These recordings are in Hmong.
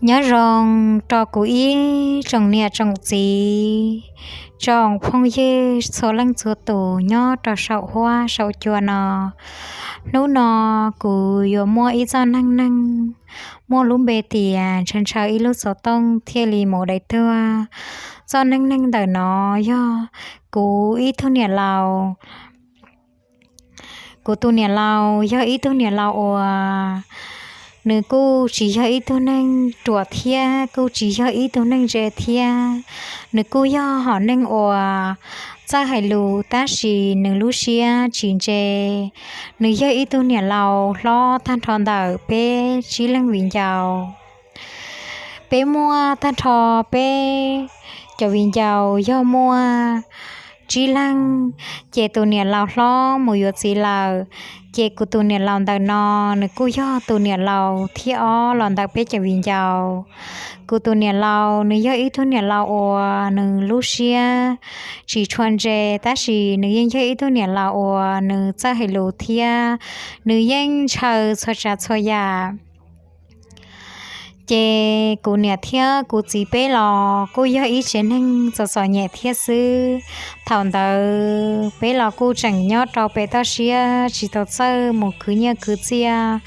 Nyob zoo rau kuv ib tsoom niam tsoom txiv, tsoom phooj ywg txhua leej txhua tus nyob rau saum huab saum cua no. Hnub no kuv yuav muaj ib txoj neej neeg muaj lub npe tias ntshaw ntshaw ib lub xov tooj thiaj li mus dai tuag. Txoj neej neeg ntawm no yog kuv ib tug niam laus. Kuv tus niam laus yog ib tug niam laus uas nws kuj tsis yog ib tug neeg ruam thiab kuj tsis yog ib tug neeg ntse thiab. Nws kuj yog hom neeg uas txawj hais lus tab sis nws lub siab tsis ntse. Nws yog ib tug niam laus hlob tag nrho ntawm peb tsib leeg viv ncaus. Peb muaj tag nrho peb cov viv ncaus yog muaj tsib leeg, ces tus niam laus hlob mus yuav txiv lawm. Ces kuv tus niam laus ntawm no, nws kuj yog tus niam laus thib ob los ntawm peb cov viv ncaus. Kuv tus niam laus nws yog ib tug niam laus uas nws lub siab tsis tshua ntse, tab sis nws yeej yog ib tug niam laus uas nws txawj hais lus thiab nws yeej ntshaw txhua tsav txhua yam. Ces kuv niam thiab kuv txiv peb los kuj yog ib tsev neeg txom txom nyem thiab xwb. Thaum ntawd peb los kuj tseem nyob rau pem toj siab tsis tau txawj mus khwv nyiaj khwv txiaj.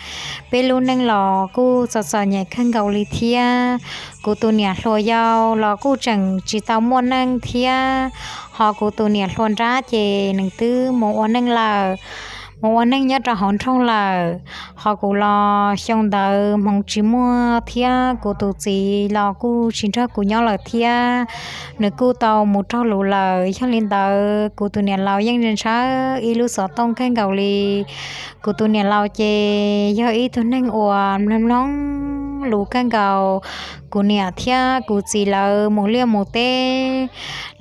Peb lub neej los kuj txom txom nyem kawg nkaus li thiab. Kuv tus niam hluas yau los kuj tseem tsis tau muaj neej thiab, ho kuv tus niam hluas nrab ces nws twb mus ua neej lawm, mus ua neej nyob rau hauv nroog lawm. Ho kuv los xyoo ntawd hmoov tsis muaj thiab kuv tus txiv los kuj tsis nrog kuv nyob lawm thiab, nws kuj tau mus raug lus lawm. Yog li ntawd kuv tus niam laus yeej ntshaw ib lub xov tooj kawg nkaus li. Kuv tus niam laus ces yog ib tug neeg uas mloog mloog lus kawg nkaus. Kuv niam thiab kuv txiv lawv mus liaj mus teb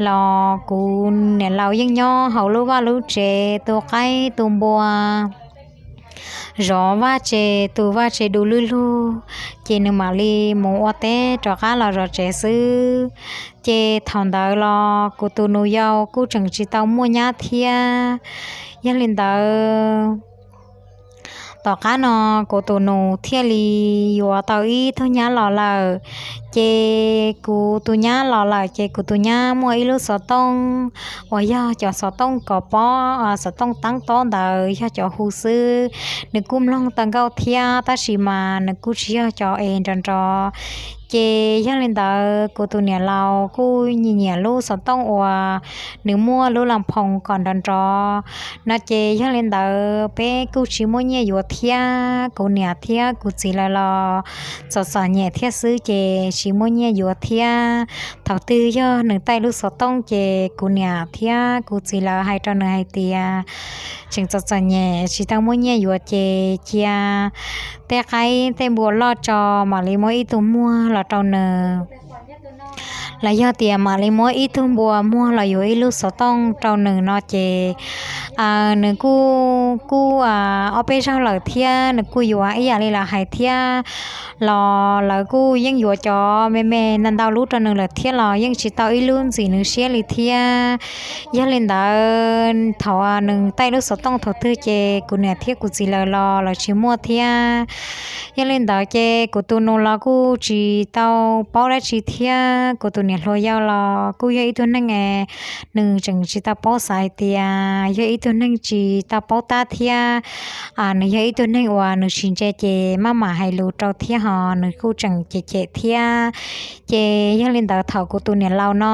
los kuv niam laus yeej nyob hauv lub vaj lub tsev tu qaib tu npua, zov vaj tse, tu vaj tse du lwj lug, ces nws mam li mus ua teb rov qab los zov tsev xwb. Ces thaum ntawd los kuv tus nus yau kuj tseem tsis tau muaj nyab thiab. Yog li ntawd tom qab no kuv tus nus thiaj li yuav tau ib tug nyab los lawm. Ces kuv tus nyab los lawm ces kuv tus nyab muaj ib lub xov tooj uas yog cov xov tooj kos pob, xov tooj tab tob ntawd yog cov hu xwb. Nws kuj mloog tau nkauj thiab tab sis mas nws kuj tsis yog cov es nrov nrov. Ces yog li ntawd kuv tus niam laus kuj nyiam nyiam lub xov tooj uas nws muaj lub las phoos kom nrov nrov no ces yog li ntawd peb kuj tsis muaj nyiaj yuav thiab. Kuv niam thiab kuv txiv lawv los txom txom nyem thiab xwb ces tsis muaj nyiaj yuav thiab. Thaum twg yog nws taij lub xov tooj ces kuv niam thiab kuv txiv lawv hais rau nws hais tias tseem txom txom nyem tsis tau muaj nyiaj yuav ces cia tej qaib tej npua loj tso, mam li muab ib tug muag los rau nws, los yog tias mam li muab ib tug npua muag los yuav ib lub xov tooj rau nws no ces nws kuj, kuj ob peb zaug lawm thiab nws kuj yuav ib yam li lawv hais thiab. Los lawv kuj yeej yuav cov me me ntau ntau lub rau nws lawm thiab los yeej tsis tau ib lub ntxim nws siab li thiab. Yog li ntawd thaum nws taij lub xov tooj thaum twg ces kuv niam thiab kuv txiv lawv los lawv tsis muaj thiab. Yog li ntawd ces kuv tus nus los kuj tsis tau paub dab tsi thiab. Kuv tus niam hluas yau los kuj yog ib tug neeg es nws tseem tsis tau paub xav hais tias yog ib tug neeg tsis tau paub tab thiab. Nws yog ib tug neeg uas nws tsis ntse ces maj mam hais lus rau thiab ho nws kuj tseem cem cem thiab. Ces yog li ntawd thaum kuv tus niam laus no,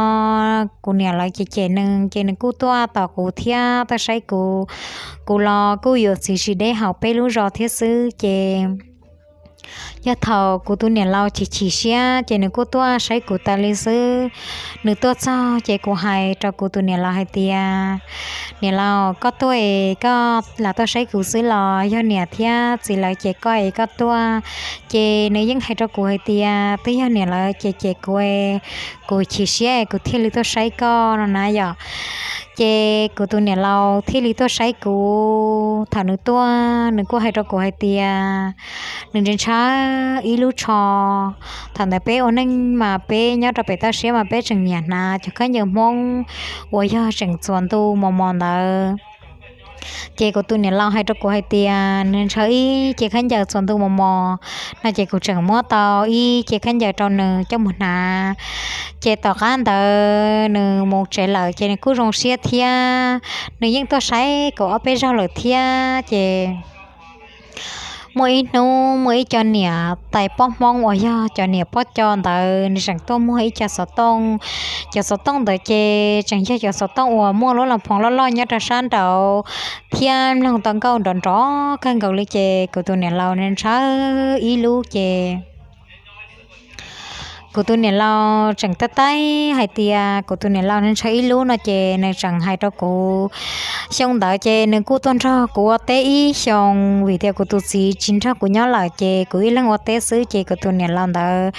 kuv niam lawv cem cem nws ces nws kuj tuaj tos kuv thiab tuaj saib kuv. Kuv los kuj yuav txiv tsis deb hauv peb lub zos thiab xwb ces yog thaum kuv tus niam laus chim chim siab ces nws kuj tuaj saib kuv tas li xwb. Nws tuaj txog ces kuv hais rau kuv tus niam laus hais tias, niam laus, koj tuaj es koj lam tuaj saib kuv xwb los yog niam thiab txiv lawv cem koj es koj tuaj? Ces nws yeej hais rau kuv hais tias twb yog niam lawv cem cem kuv, kuv chim siab kuv thiaj li tuaj saib koj no na yom. Ces kuv tus niam laus thiaj li tuaj saib kuv. Thaum nws tuaj nws kuj hais rau kuv hais tias nws ntshaw ntshaw ib lub tsho. Thaum ntawd peb ua neej mas peb nyob rau pem toj siab mas peb tseem nyiam hnav cov khaub ncaws Hmoob uas yog tseem txuas ntu mos mos ntawd. Ces kuv tus niam laus hais rau kuv hais tias nws ntshaw ib ce khaub ncaws txuas ntuj mos mos no ces kuv tseem muab tau ib ce khaub ncaws rau nws coj mus hnav. Ces tom qab ntawd nws mus tsev lawm ces nws kuj zoo siab thiab, nws yeej tuaj saib kuv ob peb zaug lawm thiab. Ces muaj ib hnub muaj ib co niam tais poj Hmoob uas yog cov niam poj co ntawd nws tseem tuaj muag ib co xov tooj. Cov xov tooj ntawd ces tseem yog cov xov tooj uas muaj lub las phoos loj loj nyob rau sab nraud thiab mloog tau nkauj nrov nrov kawg nkaus li. Ces kuv tus niam laus ntshaw ib lub ces kuv tus niam laus tseem taij taij hais tias kuv tus niam laus ntshaw ib lub no ces nws tseem hais rau kuv. Xyoo ntawd ces nws kuj tuaj nrog kuv ua teb ib xyoos vim tias kuv tus txiv tsis nrog kuv nyob lawm ces kuv ib leeg ua teb xwb ces kuv tus niam laus ntawd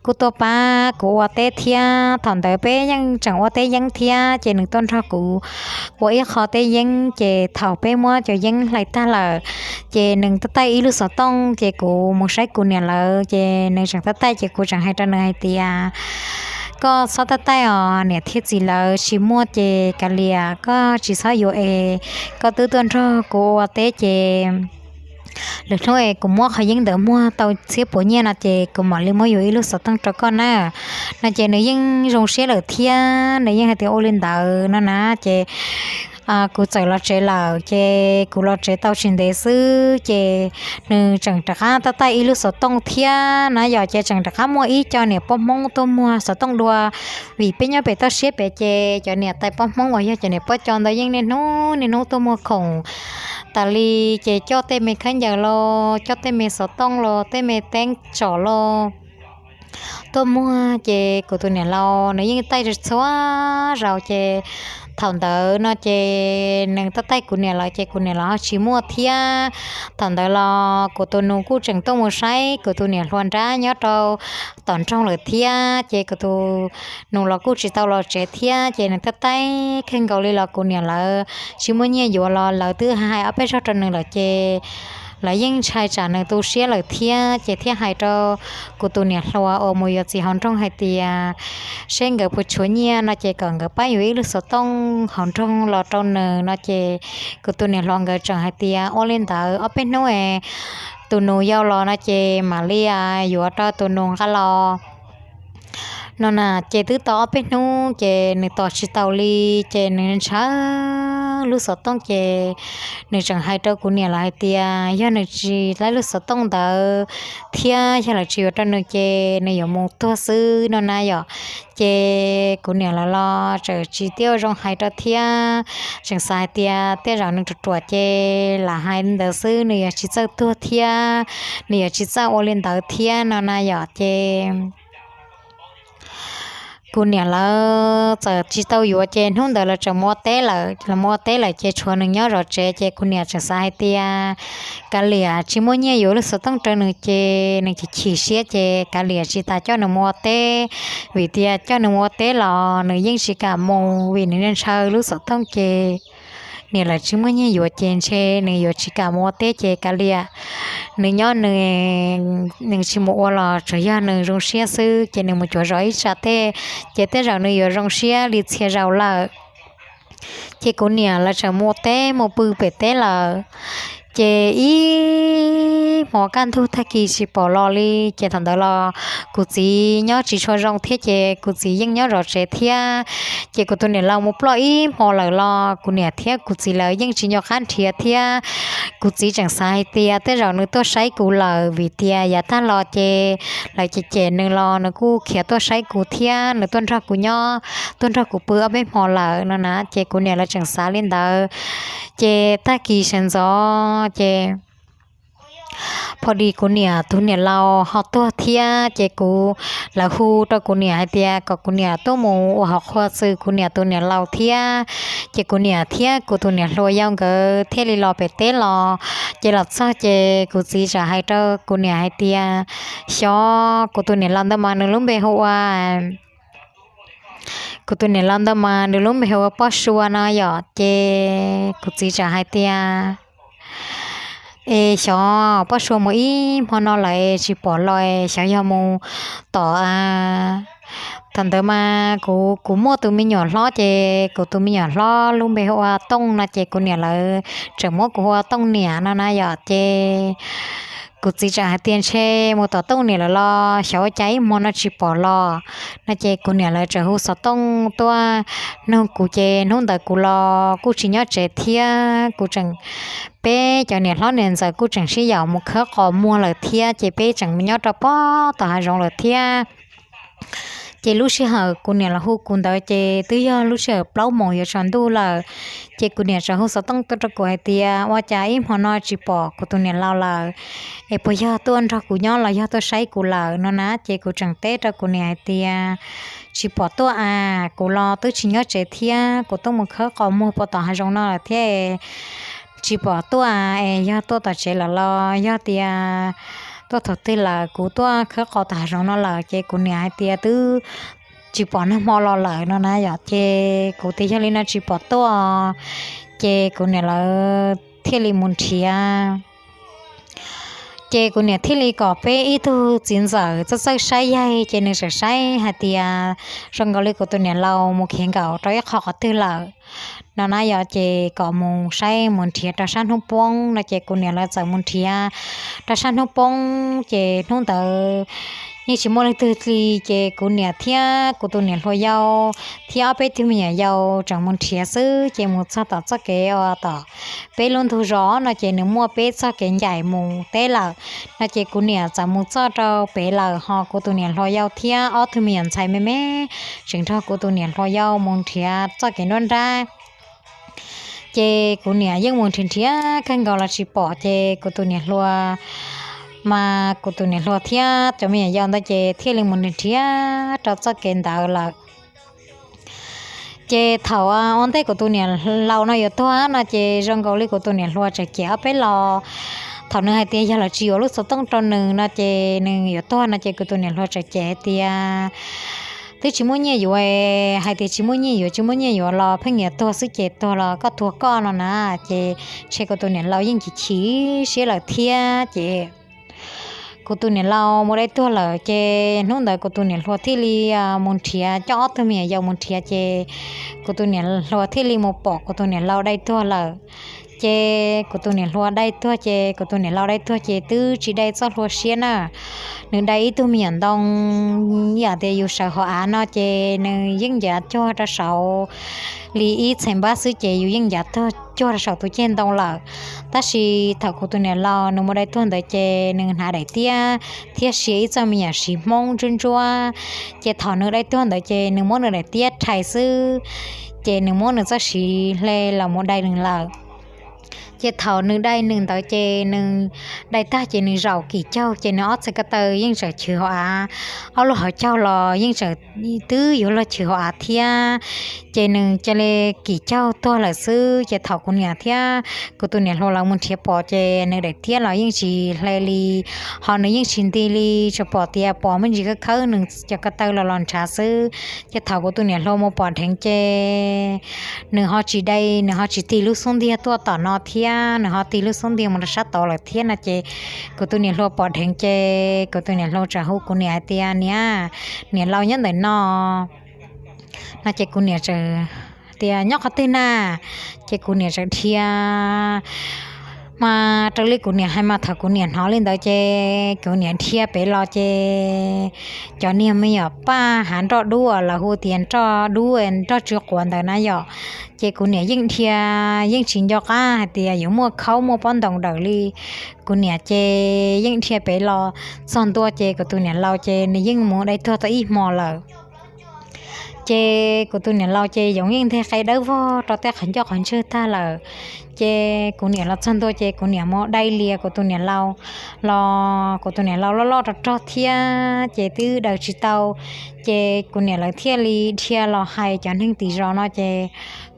kuj tuaj pab kuv ua teb thiab. Thaum ntawd peb yeej tseem ua teb yeeb thiab ces nws tuaj nrog kuv ua ib qho teb yeeb ces thaum peb muab cov yeeb hlais tag lawm ces nws taij taij ib lub xov tooj ces kuv mus saib kuv niam lawv ces nws tseem taij taij ces kuv tseem hais rau nws hais tias koj txhob taij taij os, niam thiab txiv lawv tsis muaj ces kav liam, koj tsis txhob yuav es koj twb tuaj nrog kuv ua teb ces lwm hnub es kuv muab qhov yeeb ntawd muag tau txhiab puas nyiaj no ces kuv mam li muab yuav ib lub xov tooj rau koj na. No ces nws yeej zoo siab lawm thiab nws yeej hais tias ua li ntawd no na. Ces kuv txawm los tsev lawm ces kuv los tsev tau tsis ntev xwb ces nws tseem rov qab taij taij ib lub xov tooj thiab na yom. Ces tseem rov qab muaj ib co niam poj Hmoob tuaj muag xov tooj dua vim peb nyob pem toj siab pem ces cov niam tais poj Hmoob uas yog cov niam poj co ntawd yeej niaj hnub niaj hnub tuaj muag khoom tas li. Ces coj tej me khaub ncaws los coj tej me xov tooj los tej me teeb tsom los tuaj muag ces kuv tus niam laus nws yeej taij txhua zaus ces thaum ntawd no ces nws taij taij kuv niam lawv ces kuv niam lawv ho tsis muaj thiab. Thaum ntawd los kuv tus nus kuj tseem tuaj mus saib kuv tus niam hluas nrab nyob rau tom nroog lawm thiab ces kuv tus nus los kuj tsis tau los tsev thiab ces nws taij taij kawg nkaus li los kuv niam lawv tsis muaj nyiaj yuav los lawv twb hais ob peb zaug rau nws lawm ces lawv yeej ntshai tsam nws tu siab lawm thiab ces thiaj hais rau kuv tus niam hluas uas mus yuav txiv hauv nroog hais tias seb nkawd puas tshuav nyiaj no ces kom nkawd pab yuav ib lub xov tooj hauv nroog los rau nws no ces kuv tus niam hluas nkawd tseem hais tias ua li ntawd ob peb hnub es tus nus yau los no ces mam li yuav rau tus nus nqa los no na. Ces twb tau ob peb hnub ces nws tos tsis taus li ces nws ntshaw lub xov tooj ces nws tseem hais rau kuv niam lawv hais tias yog nws tsis laib lub xov tooj ntawd thiab yog lawv tsis yuav rau nws ces nws yuav mus tuag xwb no na yom. Ces kuv niam lawv los tseem tsis tau zoo hais rau thiab, tseem xav hais tias tej zaum nws ruam ruam ces lam hais li ntawd xwb nws yuav tsis txawj tuag thiab nws yuav tsis txawj ua li ntawd thiab no na yom. Ces kuv niam lawv txawm tsis tau yuav ces hnub ntawd lawv tseem mus ua teb lawm, lawv mus ua teb lawm ces tshuav nws nyob zov tsev ces kuv niam tseem xav hais tias kav liam tsis muaj nyiaj yuav lub xov tooj rau nws ces nws chim chim siab ces kav liam tsis tas coj nws mus ua teb, vim tias coj nws mus ua teb los nws yeej tsis kam mus vim nws ntshaw lub xov tooj ces niam lawv tsis muaj nyiaj yuav ces ntshe nws yuav tsis kam mus ua teb ces kav liam nws nyob nws, nws tsis mus ua los tsuas yog nws zoo siab xwb ces nws mus cuav zov ib tsam tej ces tej zaum nws yuav zoo siab li txhia zaus lawm. Ces kuv niam lawv tseem mus ua teb mus pw pem teb lawm. Ces ib hmo kaj ntug tag kis tsis pom los li, ces thaum ntawd los kuv txiv nyob tsis tshua zoo thiab ces kuv txiv yeej nyob zov tsev thiab. Ces kuv tus niam laus mus ploj ib hmo lawm los kuv niam thiab kuv txiv lawv yeej tsis nco qab nrhiav thiab. Kuv txiv tseem xav hais tias tej zaum nws tuaj saib kuv lawm vim tias yav tag los ces lawv cem cem nws los nws kuj khiav tuaj saib kuv thiab nws tuaj nrog kuv nyob, tuaj nrog kuv pw ob peb hmo lawm no na. Ces kuv niam lawv tseem xav li ntawd. Ces tag kis sawv ntxov ces pho dis kuv niam tus niam laus ho tuag thiab ces kuv, lawv hu rau kuv niam hais tias kom kuv niam tuaj mus ua hauv qhua txwm kuv niam tus niam laus thiab. Ces kuv niam thiab kuv tus niam hluas yau nkawd thiaj li los pem teb los. Ces los txog ces kuv txiv txawm hais rau kuv niam hais tias xyov kuv tus niam laus ntawd mas nws lub npe hu ua kuv tus niam laus ntawd mas nws lub npe hu ua Poj Sua no yom. Ces kuv txiv txawm hais tias Es xyov Paj Sua mus ib hmo no lawm tsis pom los, xyov yog mus tom. Thaum ntawd mas kuv, kuv muaj tus me nyuam hlob ces kuv tus me nyuam hlob lub npe hu ua Tooj no ces kuv niam lawv tseem muab kuv hu ua Tooj niam no na yom. Ces kuv txiv tseem hais tias ntshe mus tom Tooj niam lawm los xyov ua cas ib hmo no tsis pom los no ces kuv niam lawv tseem hu xov tooj tuaj nug kuv ces hnub ntawd kuv los kuj tsis nyob tsev thiab kuv tseem, peb cov niam hlob niam ntxawm kuj tseem sib yaum mus khawb qos muag lawm thiab ces peb tseem nyob rau pob tom hav zoov lawm thiab. Ces lub sij hawm kuv niam los hu kuv ntawd ces twb yog lub sij hawm plaub moos yuav tsaus ntuj lawm. Ces kuv niam tseem hu xov tooj tuaj rau kuv hais tias ua cas ib hmo no tsis pom kuv tus niam laus lawm, es puas yog tuaj nrog kuv nyob los yog tuaj saib kuv lawm no na. Ces kuv tseem teb rau kuv niam hais tias tsis pom tuaj as, kuv los twb tsis nyob tsev thiab kuv tuaj mus khawb qos muag puag tom hav zoov no lawm thiab, tsis pom tuaj as, es yog tuaj tom tsev lawm los yog tias tuaj thaum twg lawm, kuv tuaj khawb qos tom hav zoov no lawm. Ces kuv niam hais tias twb tsis pom nag hmo los lawm no na yom. Ces kuv tias yog li no tsis pom tuaj, ces kuv niam lawv thiaj li mus nrhiav. Ces kuv niam thiaj li kom peb ib tug txiv ntxawm txawj txawj saib yaig ces nws txawm saib hais tias zoo nkaus li kuv tus niam laus mus khiav nkaum rau ib qho qhov twg lawm no na yom. Ces kom mus saib mus nrhiav rau sab hnub poob no ces kuv niam lawv txawm mus nrhiav rau sab hnub poob ces hnub ntawd yeej tsis muaj leej twg li. Ces kuv niam thiab kuv tus niam hluas yau thiab ob peb tug me nyuam yau tseem mus nrhiav xwb. Ces mus txog tom txoj kev uas tom peb lub ntug zos no ces nws muaj peb txoj kev ncaim mus teb lawm no ces kuv niam txawm mus txog rau pem lawm ho kuv tus niam hluas yau thiab ob tug me nyuam ntxhais me me tseem nrog kuv tus niam hluas yau mus nrhiav txoj kev nruab nrab. Ces kuv niam yeej mus nrhiav nrhiav kawg nkaus los tsis pom ces kuv tus niam hluas, mas kuv tus niam hluas thiab cov me nyuam yau ntawd ces thiaj li mus nrhiav nrhiav rau txoj kev ntawd lawm. Ces thaum ua ntej kuv tus niam laus no yuav tuag no ces zoo nkaus li kuv tus niam hluas tseem cem ob peb los. Thaum nws hais tias yog lawv tsis yuav lub xov tooj rau nws no ces nws yuav tuag no ces kuv tus niam hluas tseem cem hais tias twb tsis muaj nyiaj yuav, hais tias tsis muaj nyiaj yuav, tsis muaj nyiaj yuav los pheej yuav tuag xwb ces tuag los koj tuag koj no na. Ces ntshe kuv tus niam laus yeej chim chim siab lawm thiab ces kuv tus niam laus mus dai tuag lawm ces hnub ntawd kuv tus niam hluas thiaj li mus nrhiav, coj ob tug me nyuam yaus mus nrhiav ces kuv tus niam hluas thiaj li mus pom kuv tus niam laus dai tuag lawm. Ces kuv tus niam hluas dai tuag ces kuv tus niam laus dai tuag ces twb tsis dai txoj hlua siab na. Nws dai ib tug me nyuam ntoo yam tias yus sawv hauv av no ces nws yeej ncav cuag rau saum li ib txhais npab xwb ces yus yeej ncav cuag rau saum tus ceg ntoo lawm. Tab sis thaum kuv tus niam laus nws mus dai tuag ntawd ces nws hnav daim tiab thiab sia ib txoj me nyuam siv hmoob ntsuab ntsuab. Ces thaum nws dai tuag ntawd ces nws muab nws daim tiab rhais xwb, ces nws muab nws txoj siv hle los mus dai nws lawm. Ces thaum nws dai nws ntawd ces nws dai tag ces nws zaum kim caug ces nws ob txhais ko taw yeej tseem chwv hauv av, ob lub hauv caug los yeej tseem twb yuav luag chwv hauv av thiab. Ces nws cia li kim caug tuag lawm xwb. Ces thaum kuv niam thiab kuv tus niam hluas lawv mus nrhiav pom ces nws daim tiab los yeej tsis hle li, ho nws yeej tsis nti li, tsuas pom tias pom me ntsis khawb khawb nws cov ko taw los los nrhav xwb. Ces thaum kuv tus niam hluas mus pom dheev ces nws ho tsis dai, nws ho tsis tig lub xub ntiag tuaj tom no thiab, nws ho tig lub xub ntiag mus rau sab tod lawm thiab no ces kuv tus niam hluas pom dheev ces kuv tus niam hluas txawm hu kuv niam hais tias niam, niam laus nyob ntawm no no ces kuv niam tias nyob qhov twg na, ces kuv niam txawm dhia. Mas raws li kuv niam hais mas thaum kuv niam hnov li ntawd ces kuv niam dhia pem los ces cov niag me nyuam paj hav nroj dub uas lawv hu tias nroj dub nroj tsw quav ntawd na yom, ces kuv niam yeej dhia, yeej tsis nco qab hais tias yuav muaj khaub muaj pob ntoos dawm li. Kuv niam ces yeej dhia pem los txog ntua ces kuv tus niam laus ces nws yeej mus dai tuag tau ib hmo lawm. Ces kuv tus niam laus ces yoov yeej nteg qe dawb vog rau tej qhov ncauj qhov ntswg tag lawm. Ces kuv niam los txog ntua ces kuv niam mus dai lias kuv tus niam laus los kuv tus niam laus loj loj rog rog thiab ces twb daws tsis tau. Ces kuv niam lawv thiaj li dhia los hais cov neeg tim zos no ces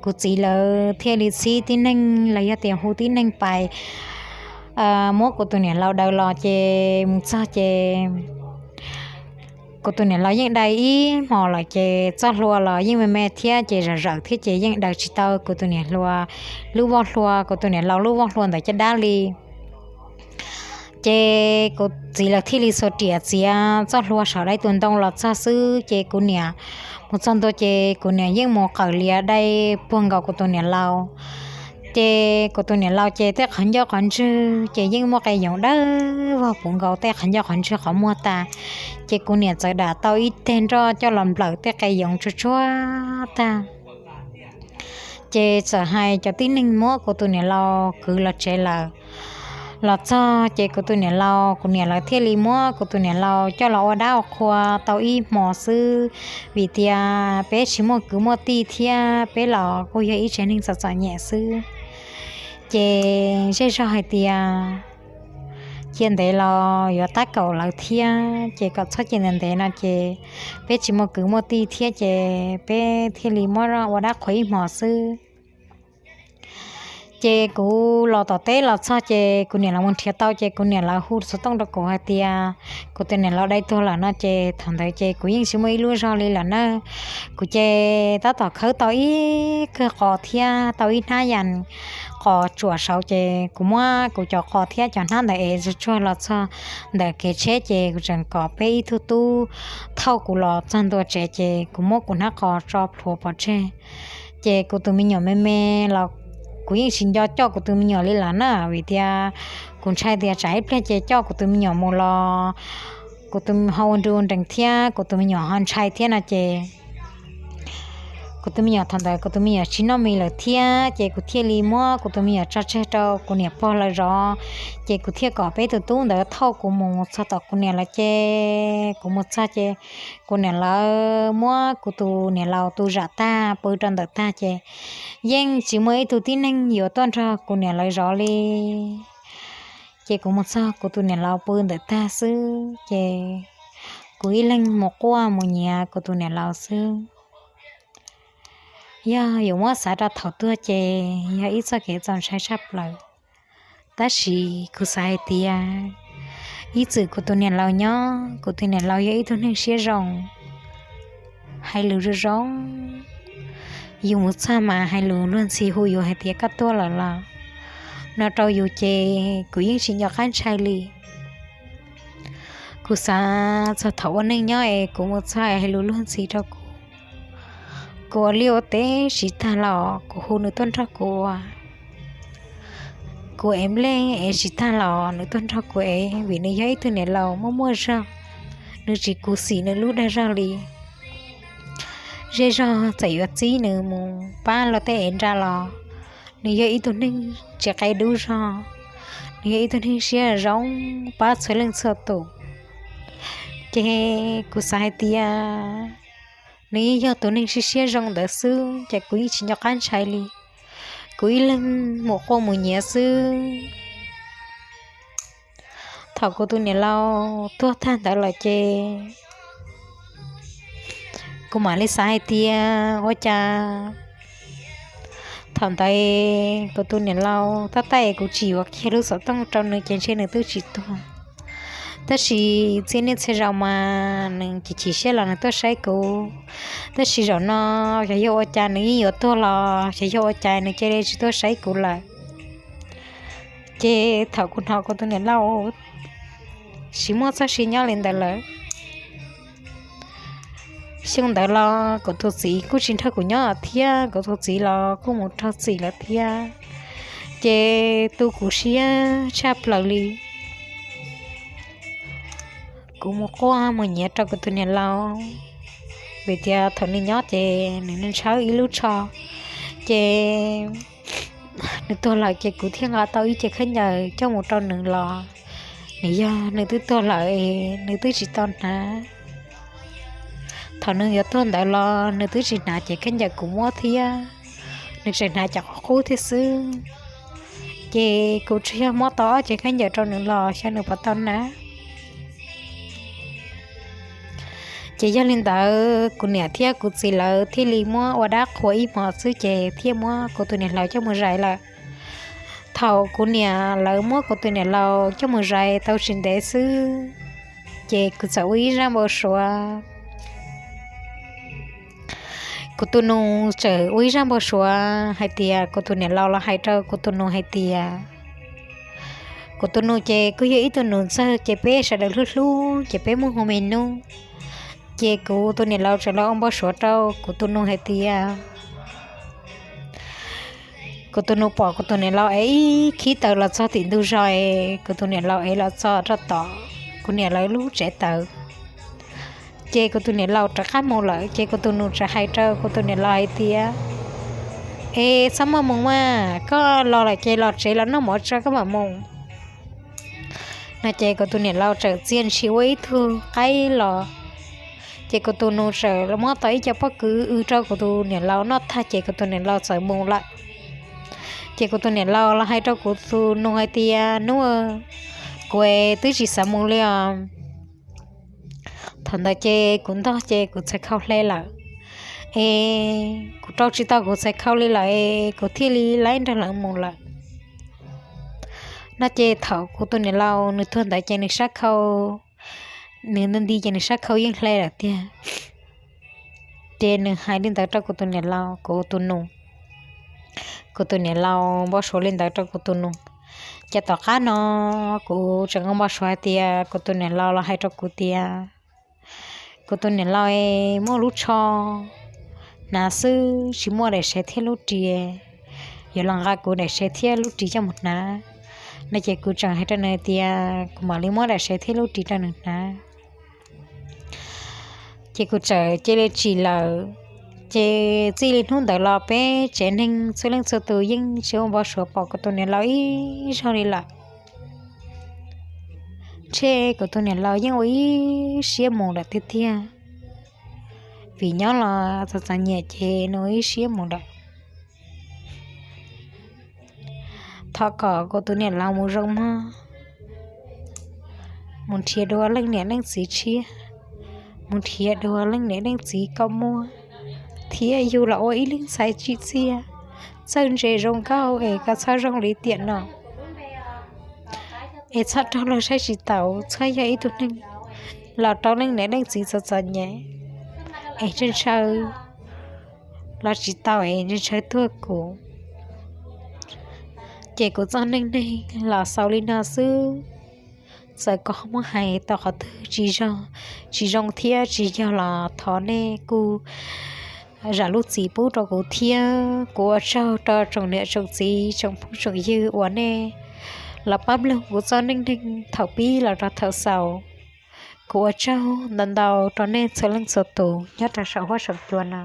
kuv txiv lawv thiaj li txhib tib neeg los yog tias hu tib neeg pais muab kuv tus niam laus daws los ces mus txog ces kuv tus niam laus yeej dai ib hmos lawm ces txoj hlua los yeej me me thiab ces zom zawm thiab ces yeej daws tsis tau kuv tus niam hluas lub voj hlua, kuv tus niam laus lub voj hlua ntawd caj dab li. Ces kuv txiv lawv thiaj li xuas riam txiav txoj hlua saum dai tus ntoo los txog xwb, ces kuv niam mus txog ntua ces kuv niam yeej mus qawm liav dai puag nkaus kuv tus niam laus. Ces kuv tus niam laus ces tej qhov ncauj qhov ntswg ces yeej muaj qe yoov dawb vog puv nkaus tej qhov ncauj qhov ntswg qhov muag tas. Ces kuv niam txawm dam tau ib teg nroj coj los nplawm tej qe yoov tsuag tsuag tag. Ces txawm hais cov tib neeg muab kuv tus niam laus kwv los tsev lawm. Los txog ces kuv tus niam laus kuv niam lawv thiaj li muab kuv tus niam laus coj los ua dab ua qhua tau ib hmo xwb, vim tias peb tsis muaj kwv muaj tij thiab peb los kuj yog ib tsev neeg txom txom nyem xwb. Ces zej zog hais tias cia ntev los yuav tab kaum lawv thiab, ces kom txhob cia ntev ntev no ces peb tsis muaj kwv muaj tij thiab ces peb thiaj li muab ua dab qhua ib hmo xwb. Ces kuv los tom teb los txog ces kuv niam lawv mus nrhiav tau ces kuv niam lawv hu xov tooj rau kuv hais tias kuv tus niam laus dai tuag lawm no ces thaum ntawd ces kuv yeej tsis muaj ib lub zog li lawm na. Kuv ces tab tom khawb tau ib kawg qos thiab tau ib hnab yas qos tsuam saud ces kuv muab kuv cov qos thiab cov hnab ntawd ev tsuag tsuag los txog ntawm kev tsheb ces kuv tseem kom peb ib tug tub thauj kuv los txog ntua tsev ces kuv muab kuv hnab qos tso plhuav pov tseg. Ces kuv tus me nyuam me me los kuv yeej tsis nco coj kuv tus me nyuam li lawm na, vim tias kuv ntshai tias tsam ib pliag ces coj kuv tus me nyuam mus los kuv tus ho ua nru nrees thiab kuv tus me nyuam ho ntshai thiab no ces kuv tus me nyuam thaum ntawd kuv tus me nyuam tsis noj mis lawm thiab ces kuv thiaj li muab kuv tus me nyuam tso tseg rau kuv niam pog lawv zov. Ces kuv thiaj kom peb tus tub ntawd thauj kuv mus txog tom kuv niam lawv ces kuv mus txog ces kuv niam lawv muab kuv tus niam laus tu zam tag pw rau ntawm tag ces yeej tsis muaj ib tug tib neeg yuav tuaj nrog kuv niam lawv zov li. Ces kuv mus txog kuv tus niam laus pw ntawm tag xwb ces kuv ib leeg mus quaj mus nyiav kuv tus niam laus xwb. Yog yuav muab xav rau thaum tuag ces yog ib txoj kev txaus ntshai tshaj plaws. Tab sis kuv xav hais tias ib txwm kuv tus niam laus nyob, kuv tus niam laus yog ib tug neeg siab zoo, hais lus zoo zoo, yus mus txog mas hais lus luag ntxhi hu yus hais tias koj tuaj lawm los no rau yus ces kuv yeej tsis nco qab ntshai li. Kuv xav txog thaum ua neej nyob es kuv mus txog es hais lus luag ntxhi rau kuv, kuv ua liaj ua teb tsis tag los kuv hu nws tuaj nrog kuv ua. Kuv ev nplej ev tsis tag los nws tuaj nrog kuv ev vim nws yog ib tug niam laus muaj muaj zog, nws tsis khuv xim nws lub dag zog li. Zej zog txawm yuav txib nws mus pab luag tej ev nra los nws yog ib tug neeg tsis qe dub zog, nws yog ib tug neeg siab zoo pab txhua leej txhua tus. Ces kuv xav hais tias nws yeej yog tus neeg siab siab zoo ntawd xwb ces kuv yeej tsis nco qab ntshai li. Kuv ib leeg mus quaj mus nyiav xwb. Thaum kuv tus niam laus tuag tag ntawd lawm ces kuv mam li xav hais tias ua cas thaum ntawd kuv tus niam laus tab tab es kuv tsis yuav kiag lub xov tooj rau nws ces ntshe nws twb tsis tuag. Tab sis txhia niaj txhia zaus mas nws chim chim siab los nws tuaj saib kuv. Tab sis zaum no xyov yog ua cas nws yeej yuav tuag los xyov yog ua cas nws cia li tsis tuaj saib kuv lawm. Ces thaum kuv hnov kuv tus niam laus tsis muaj txoj sia nyob li ntawd lawm, xyoo ntawd los kuv tus txiv kuj tsis nrog kuv nyob thiab, kuv tus txiv los kuj mus raug txim lawm thiab. Ces tu kuv siab tshaj plaws li. Kuv mus quaj mus nyiav rau kuv tus niam laus, vim tias thaum nws nyob ces nws ntshaw ib lub tsho, ces nws tuag lawm ces kuv thiaj nqa tau ib cev khaub ncaws coj mus rau nws los, nws yog nws twb tuag lawm, nws twb tsis tau hnav. Thaum nws yuav tuag ntawd los nws twb tsis hnav cev khaub ncaws kuv muab thiab, nws tseem hnav cov qub qub thiab xwb. Ces kuv tsuas yog muab tau ob cev khaub ncaws rau nws los xyov nws puas tau hnav. Ces yog li ntawd kuv niam thiab kuv txiv lawv thiaj li muab ua dab qhua ib hmo xwb ces thiaj muab kuv tus niam laus coj mus zais lawm. Thaum kuv niam lawv muab kuv tus niam laus coj mus zais tau tsis ntev xwb, ces kuv txawm ua ib zaj npau suav. Kuv tus nus txawm ua ib zaj npau suav hais tias kuv tus niam laus los hais rau kuv tus nus hais tias Kuv tus nus ces kuj yog ib tug nus ntxawg ces peb sawv daws hlub hlub ces peb muaj hu me nub. Ces kuv tus niam laus tseem los ua npau suav rau kuv tus nus hais tias kuv tus nus pom kuv tus niam laus ev ib khib taws los txog tim ntug zos es kuv tus niam laus ev los txog rau tom kuv niam laus lub tsev taws. Ces kuv tus niam laus rov qab mus lawm ces kuv tus nus tseem hais rau kuv tus niam laus hais tias, Es txhob maj mus mas, koj los lawm ces los tsev los noj mov tso koj mam mus. No ces kuv tus niam laus tseem txia ntshis ua ib tug qaib los. Ces kuv tus nus tseem muab tau ib co pob kws rau kuv tus niam laus noj tag ces kuv tus niam laus txawm mus lawm. Ces kuv tus niam laus los hais rau kuv tus nus hais tias, Nus, kuv twb tsis xav mus li os. Thaum ntawd ces kuv ntog ces kuv txhais khau hle lawm, es kuv rau tsis tau kuv txhais khau li lawm es kuv thiaj li laib nrog lawv mus lawm. No ces thaum kuv tus niam laus nws tuag ntawd ces nws sab khau, nws nti nti ces nws sab khau yeej hle lawm tiag. Ces nws hais li ntawd rau kuv tus niam laus, kuv tus nus. Kuv tus niam laus npau suav li ntawd rau kuv tus nus. Ces tom qab no kuv tseem npau suav hais tias kuv tus niam laus los hais rau kuv tias kuv tus niam laus muaj lub tsho hnav xwb tsis muaj daim sev thiab lub ris, yuav los nqa kuv daim sev thiab lub ris coj mus hnav. No ces kuv tseem hais rau nws tias kuv mam li muab daim sev thiab lub ris rau nws hnav. Ces kuv txawm cia li tsim lawm. Ces txij li hnub ntawd los peb tsev neeg txhua leej txhua tus yeej tsis ua npau suav pom kuv tus niam laus ib zaug li lawm. Ntshe kuv tus niam laus yeej ua ib siab mus lawm tiag tiag, vim nyob los txom txom nyem ces nws ua ib siab mus lawm. Thov kom kuv tus niam laus mus zoo mog, mus nrhiav dua leej niam leej txiv tshiab, mus nrhiav dua leej niam leej txiv koj muaj, thiab yug los ua ib leeg ntxhais tsim txiaj, txawj ntse zoo nkauj es koj txhob zoo li tiam no. Es txhob raug luag saib tsis taus, txhob yog ib tug neeg los rau leej niam leej txiv txom txom nyem, es ntshaw ntshaw los tsis tau es ntshaw ntshaw tuag kuv. Ces kuv txoj neej neeg los xaus li no xwb. Txawm kuv ho muab hais tau qhov twg tsis zoo, tsis zoo thiab tsis yog los thov nej kuj zam lub txim pub rau kuv thiab. Kuv ua tsaug rau tsoom niam tsoom txiv tsoom phooj tsoom ywg uas nej los pab mloog kuv txoj neej neeg thaum pib los rau thaum xaus. Kuv ua tsaug ntau ntau rau nej txhua leej txhua tus nyob rau saum huab saum cua no.